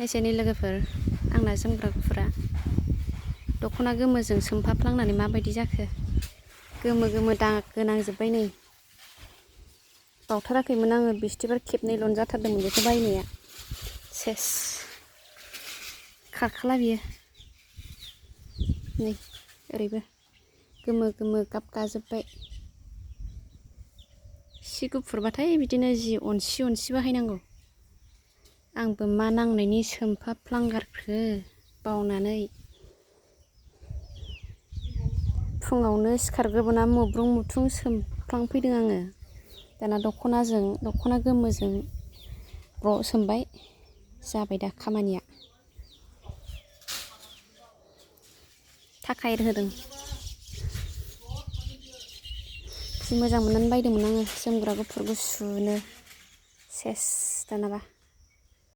नायसैनि लोगोफोर आंना जोमग्रा गुफुरा दख'ना गोमोजों सोमफाफ्लांनानै माबायदि जाखो गोमो गोमो दागो नांजोब्बाय नै बावथाराखैमोन आङो बिस्थिबार खेबनैल' जाथारदोंमोन बेखौ बायनाया सेस खारखाला बियो नै ओरैबो गोमो गोमो गाब गाजोब्बाय सि गुफुरबाथाय बिदिनो जि अनसि बाहायनांगौ आंबो मा नांनायनि सोमफाफ्लांगारखो बावनानै फुङावनो सिखारग्रोमोना मुब्रुं मुथुं सोमफ्लांफैदों आङो दाना दख'ना गोमोजों ब्र' सोमबाय जाबाय दा खामानिया थाखा एरहोदों जि मोजां मोननानै बायदोंमोन आङो जोमग्रा गुफुर गुसुनो सेस दानाबा